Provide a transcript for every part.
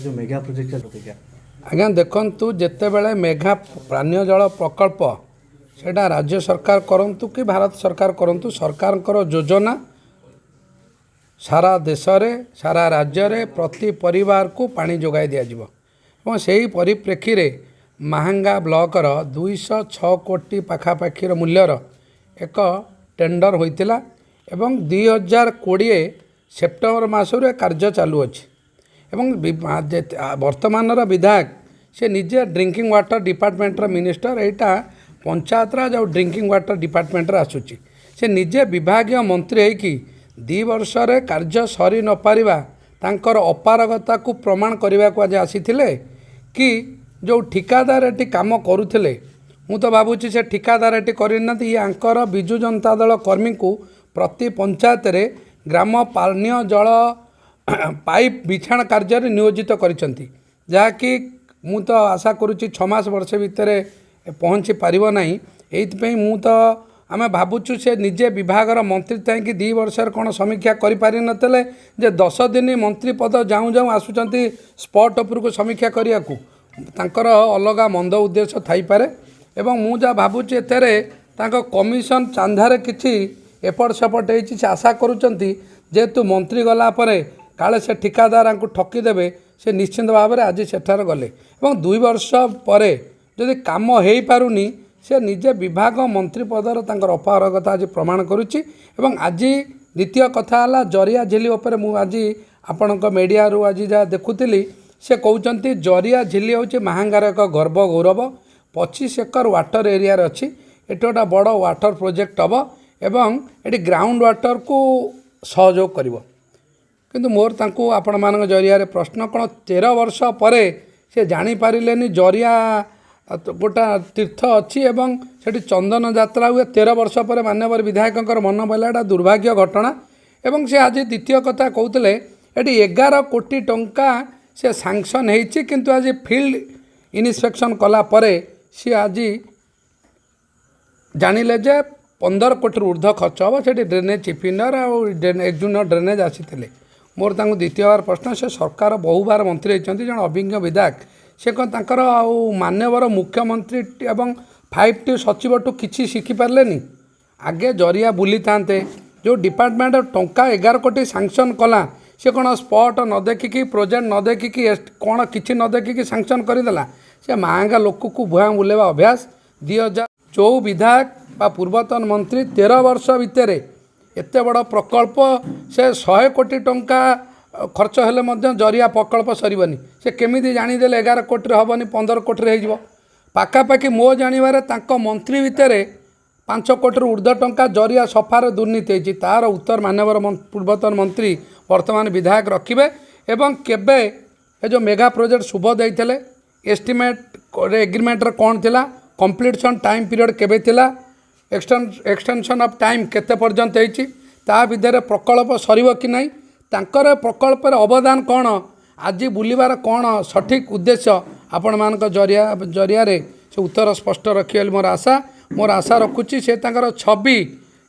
ଯେଉଁ mega project ପ୍ରତିକ୍ରିୟା? ଆଜ୍ଞା ଦେଖନ୍ତୁ, ଯେତେବେଳେ ମେଘା ପାନୀୟ ଜଳ ପ୍ରକଳ୍ପ, ସେଇଟା ରାଜ୍ୟ ସରକାର କରନ୍ତୁ କି ଭାରତ ସରକାର କରନ୍ତୁ, ସରକାରଙ୍କର ଯୋଜନା ସାରା ଦେଶରେ, ସାରା ରାଜ୍ୟରେ ପ୍ରତି ପରିବାରକୁ ପାଣି ଯୋଗାଇ ଦିଆଯିବ ଏବଂ ସେହି ପରିପ୍ରେକ୍ଷୀରେ ମାହାଙ୍ଗା ବ୍ଲକର 206 କୋଟି ପାଖାପାଖିର ମୂଲ୍ୟର ଏକ ଟେଣ୍ଡର ହୋଇଥିଲା ଏବଂ 2020 ସେପ୍ଟେମ୍ବର ମାସରୁ ଏ କାର୍ଯ୍ୟ ଚାଲୁଅଛି। ଏବଂ ବର୍ତ୍ତମାନର ବିଧାୟକ ସେ ନିଜେ ଡ୍ରିଙ୍କିଂ ୱାଟର ଡିପାର୍ଟମେଣ୍ଟର ମିନିଷ୍ଟର। ଏଇଟା ପଞ୍ଚାୟତରାଜ ଆଉ ଡ୍ରିଙ୍କିଂ ୱାଟର ଡିପାର୍ଟମେଣ୍ଟରେ ଆସୁଛି। ସେ ନିଜେ ବିଭାଗୀୟ ମନ୍ତ୍ରୀ ହେଇକି 2 ବର୍ଷରେ କାର୍ଯ୍ୟ ସରି ନପାରିବା ତାଙ୍କର ଅପାରଗତାକୁ ପ୍ରମାଣ କରିବାକୁ ଆଜି ଆସିଥିଲେ କି ଯେଉଁ ଠିକାଦାର ଏଠି କାମ କରୁଥିଲେ, ମୁଁ ତ ଭାବୁଛି ସେ ଠିକାଦାର ଏଠି କରିନାହାନ୍ତି। ଇଏ ଆଙ୍କର ବିଜୁ ଜନତା ଦଳ କର୍ମୀଙ୍କୁ ପ୍ରତି ପଞ୍ଚାୟତରେ ଗ୍ରାମ ପାନୀୟ ଜଳ ପାଇପ୍ ବିଛାଣ କାର୍ଯ୍ୟରେ ନିୟୋଜିତ କରିଛନ୍ତି, ଯାହାକି ମୁଁ ତ ଆଶା କରୁଛି 6 ମାସ ବର୍ଷେ ଭିତରେ ପହଞ୍ଚି ପାରିବ ନାହିଁ। ଏଇଥିପାଇଁ ମୁଁ ତ ଆମେ ଭାବୁଛୁ ସେ ନିଜେ ବିଭାଗର ମନ୍ତ୍ରୀ ଥାଇକି 2 ବର୍ଷରେ କ'ଣ ସମୀକ୍ଷା କରିପାରିନଥିଲେ ଯେ 10 ଦିନ ମନ୍ତ୍ରୀ ପଦ ଯାଉଁ ଯାଉଁ ଆସୁଛନ୍ତି ସ୍ପଟ୍ ଉପରକୁ ସମୀକ୍ଷା କରିବାକୁ? ତାଙ୍କର ଅଲଗା ମନ୍ଦ ଉଦ୍ଦେଶ୍ୟ ଥାଇପାରେ ଏବଂ ମୁଁ ଯାହା ଭାବୁଛି ଏଥିରେ ତାଙ୍କ କମିଶନ ଚାନ୍ଦାରେ କିଛି ଏପଟ ସେପଟ ହେଇଛି। ସେ ଆଶା କରୁଛନ୍ତି ଯେହେତୁ ମନ୍ତ୍ରୀ ଗଲା ପରେ କାଳେ ସେ ଠିକାଦାରଙ୍କୁ ଠକିଦେବେ, ସେ ନିଶ୍ଚିନ୍ତ ଭାବରେ ଆଜି ସେଠାରେ ଗଲେ ଏବଂ 2 ବର୍ଷ ପରେ ଯଦି କାମ ହେଇପାରୁନି, ସେ ନିଜେ ବିଭାଗ ମନ୍ତ୍ରୀ ପଦର ତାଙ୍କର ଅପାରଗତା ଆଜି ପ୍ରମାଣ କରୁଛି। ଏବଂ ଆଜି ଦ୍ୱିତୀୟ କଥା ହେଲା ଜରିଆ ଝିଲି ଉପରେ ମୁଁ ଆଜି ଆପଣଙ୍କ ମିଡ଼ିଆରୁ ଆଜି ଯାହା ଦେଖୁଥିଲି, ସେ କହୁଛନ୍ତି ଜରିଆ ଝିଲି ହେଉଛି ମାହାଙ୍ଗାର ଏକ ଗର୍ବ ଗୌରବ, 25 ଏକର ୱାଟର ଏରିଆରେ ଅଛି, ଏଠି ଗୋଟେ ବଡ଼ ୱାଟର ପ୍ରୋଜେକ୍ଟ ହେବ ଏବଂ ଏଠି ଗ୍ରାଉଣ୍ଡ ୱାଟରକୁ ସହଯୋଗ କରିବ। କିନ୍ତୁ ମୋର ତାଙ୍କୁ ଆପଣମାନଙ୍କ ଜରିଆରେ ପ୍ରଶ୍ନ, କ'ଣ 13 ବର୍ଷ ପରେ ସେ ଜାଣିପାରିଲେନି ଜରିଆ ଗୋଟା ତୀର୍ଥ ଅଛି ଏବଂ ସେଠି ଚନ୍ଦନ ଯାତ୍ରା ହୁଏ? 13 ବର୍ଷ ପରେ ମାନ୍ୟବର ବିଧାୟକଙ୍କର ମନ ପଡ଼ିଲା, ଏଇଟା ଦୁର୍ଭାଗ୍ୟ ଘଟଣା। ଏବଂ ସେ ଆଜି ଦ୍ୱିତୀୟ କଥା କହୁଥିଲେ ଏଠି 11 କୋଟି ଟଙ୍କା ସେ ସାଙ୍କସନ୍ ହେଇଛି, କିନ୍ତୁ ଆଜି ଫିଲ୍ଡ ଇନ୍ସପେକ୍ସନ୍ କଲା ପରେ ସିଏ ଆଜି ଜାଣିଲେ ଯେ 15 କୋଟିରୁ ଉର୍ଦ୍ଧ୍ୱ ଖର୍ଚ୍ଚ ହେବ। ସେଠି ଡ୍ରେନେଜ୍ ଚିଫ୍ ଇଞ୍ଜିନିୟର ଆଉ ଏକ୍ଜିକ୍ୟୁଟିଭ୍ ଡ୍ରେନେଜ୍ ଆସିଥିଲେ। ମୋର ତାଙ୍କୁ ଦ୍ୱିତୀୟବାର ପ୍ରଶ୍ନ, ସେ ସରକାର ବହୁବାର ମନ୍ତ୍ରୀ ହେଇଛନ୍ତି, ଜଣେ ଅଭିଜ୍ଞ ବିଧାୟକ, ସେ କ'ଣ ତାଙ୍କର ଆଉ ମାନ୍ୟବର ମୁଖ୍ୟମନ୍ତ୍ରୀ ଏବଂ 5ଟି ସଚିବଠୁ କିଛି ଶିଖିପାରିଲେନି? ଆଗେ ଜରିଆ ବୁଲିଥାନ୍ତେ। ଯେଉଁ ଡିପାର୍ଟମେଣ୍ଟ ଟଙ୍କା 11 କୋଟି ସାଙ୍କସନ୍ କଲା, ସେ କ'ଣ ସ୍ପଟ୍ ନ ଦେଖିକି, ପ୍ରୋଜେକ୍ଟ ନ ଦେଖିକି, କ'ଣ କିଛି ନ ଦେଖିକି ସାଙ୍କସନ୍ କରିଦେଲା? ସେ ମାହାଙ୍ଗା ଲୋକକୁ ଭୁଆଁ ବୁଲେଇବା ଅଭ୍ୟାସ। 2000 ଯେଉଁ ବିଧାୟକ ବା ପୂର୍ବତନ ମନ୍ତ୍ରୀ 13 ବର୍ଷ ଭିତରେ ଏତେ ବଡ଼ ପ୍ରକଳ୍ପ, ସେ 100 କୋଟି ଟଙ୍କା ଖର୍ଚ୍ଚ ହେଲେ ମଧ୍ୟ ଜରିଆ ପ୍ରକଳ୍ପ ସରିବନି, ସେ କେମିତି ଜାଣିଦେଲେ 11 କୋଟିରେ ହେବନି, 15 କୋଟିରେ ହେଇଯିବ? ପାଖାପାଖି ମୋ ଜାଣିବାରେ ତାଙ୍କ ମନ୍ତ୍ରୀ ଭିତରେ 5 କୋଟିରୁ ଉର୍ଦ୍ଧ୍ୱ ଟଙ୍କା ଜରିଆ ସଫାରେ ଦୁର୍ନୀତି ହେଇଛି। ତା'ର ଉତ୍ତର ମାନ୍ୟବର ପୂର୍ବତନ ମନ୍ତ୍ରୀ ବର୍ତ୍ତମାନ ବିଧାୟକ ରଖିବେ। ଏବଂ କେବେ ଏ ଯେଉଁ ମେଗା ପ୍ରୋଜେକ୍ଟ ଶୁଭ ଦେଇଥିଲେ, ଏଷ୍ଟିମେଟ୍ ଏଗ୍ରିମେଣ୍ଟରେ କ'ଣ ଥିଲା, କମ୍ପ୍ଲିଟସନ୍ ଟାଇମ୍ ପିରିୟଡ଼ କେବେ ଥିଲା, ଏକ୍ସଟେନସନ୍ ଅଫ୍ ଟାଇମ୍ କେତେ ପର୍ଯ୍ୟନ୍ତ ହେଇଛି, ତା ଭିତରେ ପ୍ରକଳ୍ପ ସରିବ କି ନାହିଁ, ତାଙ୍କର ପ୍ରକଳ୍ପରେ ଅବଦାନ କ'ଣ, ଆଜି ବୁଲିବାର କ'ଣ ସଠିକ୍ ଉଦ୍ଦେଶ୍ୟ, ଆପଣମାନଙ୍କ ଜରିଆରେ ସେ ଉତ୍ତର ସ୍ପଷ୍ଟ ରଖିବେ ବୋଲି ମୋର ଆଶା। ମୋର ଆଶା ରଖୁଛି ସେ ତାଙ୍କର ଛବି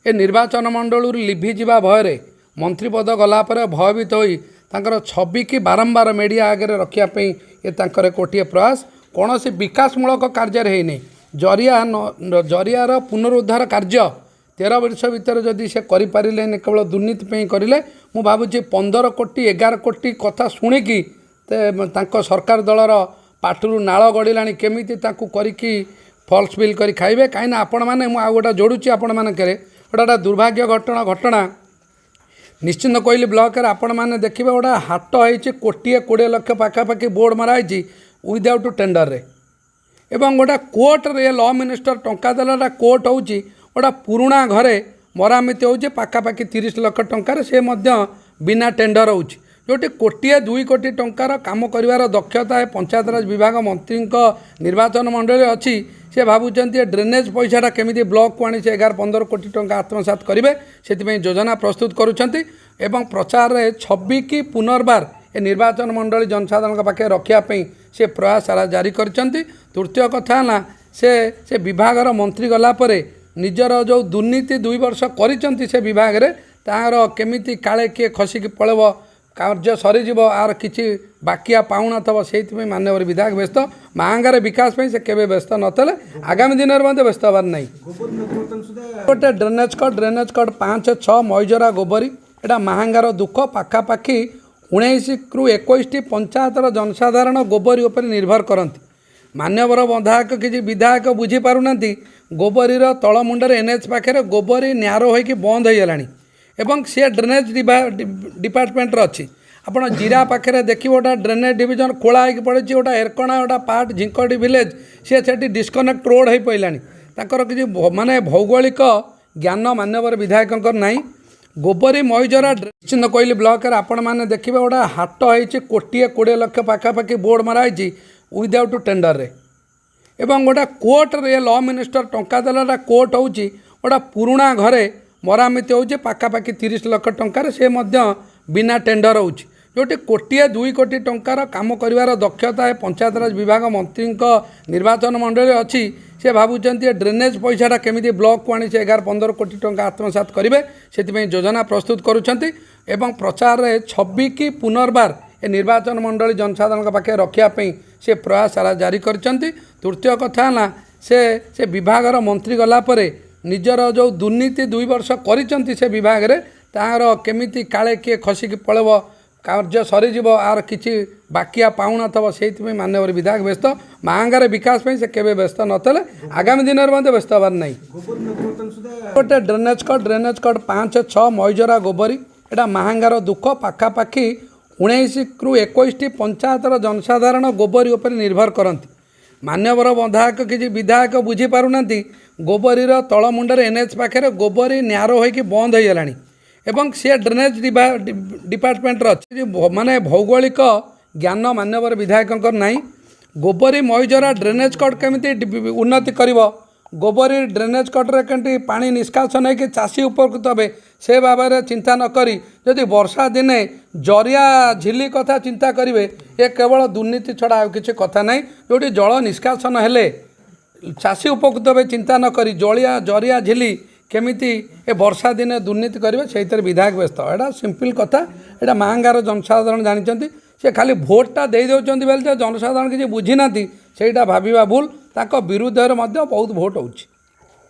ଏ ନିର୍ବାଚନ ମଣ୍ଡଳୀରୁ ଲିଭିଯିବା ଭୟରେ, ମନ୍ତ୍ରୀପଦ ଗଲା ପରେ ଭୟଭୀତ ହୋଇ ତାଙ୍କର ଛବିକି ବାରମ୍ବାର ମିଡ଼ିଆ ଆଗରେ ରଖିବା ପାଇଁ ଏ ତାଙ୍କର ଗୋଟିଏ ପ୍ରୟାସ। କୌଣସି ବିକାଶମୂଳକ କାର୍ଯ୍ୟରେ ହେଇନି। ଜରିଆର ପୁନରୁଦ୍ଧାର କାର୍ଯ୍ୟ 13 ବର୍ଷ ଭିତରେ ଯଦି ସେ କରିପାରିଲେନି, କେବଳ ଦୁର୍ନୀତି ପାଇଁ କରିଲେ। ମୁଁ ଭାବୁଛି 15 କୋଟି 11 କୋଟି କଥା ଶୁଣିକି ତାଙ୍କ ସରକାର ଦଳର ପାଟିରୁ ନାଳ ଗଡ଼ିଲାଣି, କେମିତି ତାକୁ କରିକି ଫଲ୍ସ ବିଲ୍ କରି ଖାଇବେ। କାହିଁକିନା ଆପଣମାନେ, ମୁଁ ଆଉ ଗୋଟେ ଯୋଡ଼ୁଛି ଆପଣମାନଙ୍କରେ ଗୋଟେ ଦୁର୍ଭାଗ୍ୟ ଘଟଣା ନିଶ୍ଚିନ୍ତ କହିଲି ବ୍ଲକରେ ଆପଣମାନେ ଦେଖିବେ, ଗୋଟେ ହାଟ ହେଇଛି କୋଟିଏ 20 ଲକ୍ଷ ପାଖାପାଖି ବୋର୍ଡ଼ ମରା ହେଇଛି ୱିଦାଉଟ୍ ଟେଣ୍ଡରରେ ଏବଂ ଗୋଟେ କୋର୍ଟରେ ଲ ମିନିଷ୍ଟର ଟଙ୍କା ଦେଲା। କୋର୍ଟ ହେଉଛି ଗୋଟେ ପୁରୁଣା ଘରେ ମରାମତି ହେଉଛି ପାଖାପାଖି 30 ଲକ୍ଷ ଟଙ୍କାରେ, ସେ ମଧ୍ୟ ବିନା ଟେଣ୍ଡର ହେଉଛି। ଯେଉଁଠି କୋଟିଏ 2 କୋଟି ଟଙ୍କାର କାମ କରିବାର ଦକ୍ଷତା ଏ ପଞ୍ଚାୟତରାଜ ବିଭାଗ ମନ୍ତ୍ରୀଙ୍କ ନିର୍ବାଚନ ମଣ୍ଡଳୀରେ ଅଛି, ସେ ଭାବୁଛନ୍ତି ଏ ଡ୍ରେନେଜ୍ ପଇସାଟା କେମିତି ବ୍ଲକକୁ ଆଣି ସେ 11 15 କୋଟି ଟଙ୍କା ଆତ୍ମସାତ କରିବେ, ସେଥିପାଇଁ ଯୋଜନା ପ୍ରସ୍ତୁତ କରୁଛନ୍ତି ଏବଂ ପ୍ରଚାରରେ ଛବିକି ପୁନର୍ବାର ଏ ନିର୍ବାଚନ ମଣ୍ଡଳୀ ଜନସାଧାରଣଙ୍କ ପାଖରେ ରଖିବା ପାଇଁ ସେ ପ୍ରୟାସ ଜାରି କରିଛନ୍ତି। ତୃତୀୟ କଥା ହେଲା ସେ ବିଭାଗର ମନ୍ତ୍ରୀ ଗଲା ପରେ ନିଜର ଯେଉଁ ଦୁର୍ନୀତି 2 ବର୍ଷ କରିଛନ୍ତି ସେ ବିଭାଗରେ, ତାହାର କେମିତି କାଳେ କିଏ ଖସିକି ପଳେଇବ, କାର୍ଯ୍ୟ ସରିଯିବ, ଆର କିଛି ବାକିଆ ପାଉଣା ଥିବ, ସେଇଥିପାଇଁ ମାନ୍ୟବର ବିଧାୟକ ବ୍ୟସ୍ତ। ମାହାଙ୍ଗାର ବିକାଶ ପାଇଁ ସେ କେବେ ବ୍ୟସ୍ତ ନଥିଲେ, ଆଗାମୀ ଦିନରେ ମଧ୍ୟ ବ୍ୟସ୍ତ ହେବାର ନାହିଁ। ଗୋଟେ ଡ୍ରେନେଜ୍ କଟ୍, ଡ୍ରେନେଜ୍ କଟ୍ 5 6 ମଇଜରା ଗୋବରୀ, ଏଇଟା ମାହାଙ୍ଗାର ଦୁଃଖ। ପାଖାପାଖି 19ରୁ 21ଟି ପଞ୍ଚାୟତର ଜନସାଧାରଣ ଗୋବରୀ ଉପରେ ନିର୍ଭର କରନ୍ତି। ମାନ୍ୟବର ବିଧାୟକ କିଛି ବିଧାୟକ ବୁଝିପାରୁନାହାନ୍ତି, ଗୋବରୀର ତଳମୁଣ୍ଡରେ ଏନ୍ ଏଚ୍ ପାଖରେ ଗୋବରୀ ନ୍ୟାରୋ ହୋଇକି ବନ୍ଦ ହୋଇଗଲାଣି ଏବଂ ସିଏ ଡ୍ରେନେଜ୍ ଡିପାର୍ଟମେଣ୍ଟର ଅଛି। ଆପଣ ଜିରା ପାଖରେ ଦେଖିବ, ଗୋଟେ ଡ୍ରେନେଜ୍ ଡିଭିଜନ ଖୋଳା ହେଇକି ପଡ଼ିଛି, ଗୋଟେ ଏରକଣା, ଗୋଟେ ପାର୍ଟ ଝିଙ୍କଡ଼ି ଭିଲେଜ୍, ସିଏ ସେଠି ଡିସ୍କନେକ୍ଟ ରୋଡ଼ ହେଇ ପଡ଼ିଲାଣି। ତାଙ୍କର କିଛି ମାନେ ଭୌଗୋଳିକ ଜ୍ଞାନ ମାନ୍ୟବର ବିଧାୟକଙ୍କର ନାହିଁ। ଗୋବରୀ ମଇଜରା ନିଶ୍ଚିନ୍ତ କୋଇଲି ବ୍ଲକରେ ଆପଣମାନେ ଦେଖିବେ, ଗୋଟେ ହାଟ ହେଇଛି, କୋଟିଏ 20 ଲକ୍ଷ ପାଖାପାଖି ବୋର୍ଡ଼ ମରା ହେଇଛି ୱିଦାଉଟ୍ ଟେଣ୍ଡରରେ, ଏବଂ ଗୋଟେ କୋର୍ଟରେ ଲ ମିନିଷ୍ଟର ଟଙ୍କା ଦେଲା। କୋର୍ଟ ହେଉଛି, ଗୋଟେ ପୁରୁଣା ଘରେ ମରାମତି ହେଉଛି ପାଖାପାଖି 30 ଲକ୍ଷ ଟଙ୍କାରେ, ସେ ମଧ୍ୟ ବିନା ଟେଣ୍ଡର ହେଉଛି। ଯେଉଁଠି କୋଟିଏ 2 କୋଟି ଟଙ୍କାର କାମ କରିବାର ଦକ୍ଷତା ଏ ପଞ୍ଚାୟତରାଜ ବିଭାଗ ମନ୍ତ୍ରୀଙ୍କ ନିର୍ବାଚନ ମଣ୍ଡଳୀରେ ଅଛି, ସେ ଭାବୁଛନ୍ତି ଏ ଡ୍ରେନେଜ୍ ପଇସାଟା କେମିତି ବ୍ଲକକୁ ଆଣି ସେ 11 15 କୋଟି ଟଙ୍କା ଆତ୍ମସାତ କରିବେ, ସେଥିପାଇଁ ଯୋଜନା ପ୍ରସ୍ତୁତ କରୁଛନ୍ତି। ଏବଂ ପ୍ରଚାରରେ ଛବିକି ପୁନର୍ବାର ଏ ନିର୍ବାଚନ ମଣ୍ଡଳୀ ଜନସାଧାରଣଙ୍କ ପାଖରେ ରଖିବା ପାଇଁ ସେ ପ୍ରୟାସ ଜାରି କରିଛନ୍ତି। ତୃତୀୟ କଥା ହେଲା, ସେ ବିଭାଗର ମନ୍ତ୍ରୀ ଗଲା ପରେ ନିଜର ଯେଉଁ ଦୁର୍ନୀତି 2 ବର୍ଷ କରିଛନ୍ତି ସେ ବିଭାଗରେ, ତାହାର କେମିତି କାଳେ କିଏ ଖସିକି ପଳେଇବ, କାର୍ଯ୍ୟ ସରିଯିବ, ଆର କିଛି ବାକିଆ ପାଉଣା ଥିବ, ସେଇଥିପାଇଁ ମାନ୍ୟବର ବିଧାୟକ ବ୍ୟସ୍ତ। ମାହାଙ୍ଗାର ବିକାଶ ପାଇଁ ସେ କେବେ ବ୍ୟସ୍ତ ନଥିଲେ, ଆଗାମୀ ଦିନରେ ମଧ୍ୟ ବ୍ୟସ୍ତ ହେବାର ନାହିଁ। ଗୋଟେ ଡ୍ରେନେଜ୍ କଟ୍, ଡ୍ରେନେଜ୍ କଟ୍ 5 6 ମଇଜରା ଗୋବରୀ, ଏଇଟା ମାହାଙ୍ଗାର ଦୁଃଖ। ପାଖାପାଖି 19ରୁ 21ଟି ପଞ୍ଚାୟତର ଜନସାଧାରଣ ଗୋବରୀ ଉପରେ ନିର୍ଭର କରନ୍ତି। ମାନ୍ୟବର ବିଧାୟକ କିଛି ବିଧାୟକ ବୁଝିପାରୁନାହାନ୍ତି, ଗୋବରୀର ତଳମୁଣ୍ଡରେ ଏନ୍ ଏଚ୍ ପାଖରେ ଗୋବରୀ ନ୍ୟାରୋ ହୋଇକି ବନ୍ଦ ହୋଇଗଲାଣି ଏବଂ ସିଏ ଡ୍ରେନେଜ୍ ଡିପାର୍ଟମେଣ୍ଟର ଅଛି। ମାନେ ଭୌଗୋଳିକ ଜ୍ଞାନ ମାନ୍ୟବର ବିଧାୟକଙ୍କର ନାହିଁ। ଗୋବରୀ ମଇଜରା ଡ୍ରେନେଜ୍ କଟ୍ କେମିତି ଉନ୍ନତି କରିବ, ଗୋବରୀ ଡ୍ରେନେଜ୍ କଟ୍ରେ କେମିତି ପାଣି ନିଷ୍କାସନ ହେଇକି ଚାଷୀ ଉପକୃତ ହେବେ, ସେ ବାବରେ ଚିନ୍ତା ନ କରି ଯଦି ବର୍ଷା ଦିନେ ଜରିଆ ଝିଲି କଥା ଚିନ୍ତା କରିବେ, ଏ କେବଳ ଦୁର୍ନୀତି ଛଡ଼ା ଆଉ କିଛି କଥା ନାହିଁ। ଯେଉଁଠି ଜଳ ନିଷ୍କାସନ ହେଲେ ଚାଷୀ ଉପକୃତ ହେବେ ଚିନ୍ତା ନ କରି ଜଳିଆ ଜରିଆ ଝିଲି କେମିତି ଏ ବର୍ଷା ଦିନେ ଦୁର୍ନୀତି କରିବେ, ସେଇଥିରେ ବିଧାୟକ ବ୍ୟସ୍ତ। ଏଇଟା ସିମ୍ପଲ୍ କଥା, ଏଇଟା ମାହାଙ୍ଗାର ଜନସାଧାରଣ ଜାଣିଛନ୍ତି। ସେ ଖାଲି ଭୋଟଟା ଦେଇ ଦେଉଛନ୍ତି ବୋଲି ଯେ ଜନସାଧାରଣ କିଛି ବୁଝିନାହାନ୍ତି, ସେଇଟା ଭାବିବା ଭୁଲ। ତାଙ୍କ ବିରୁଦ୍ଧରେ ମଧ୍ୟ ବହୁତ ଭୋଟ ହେଉଛି।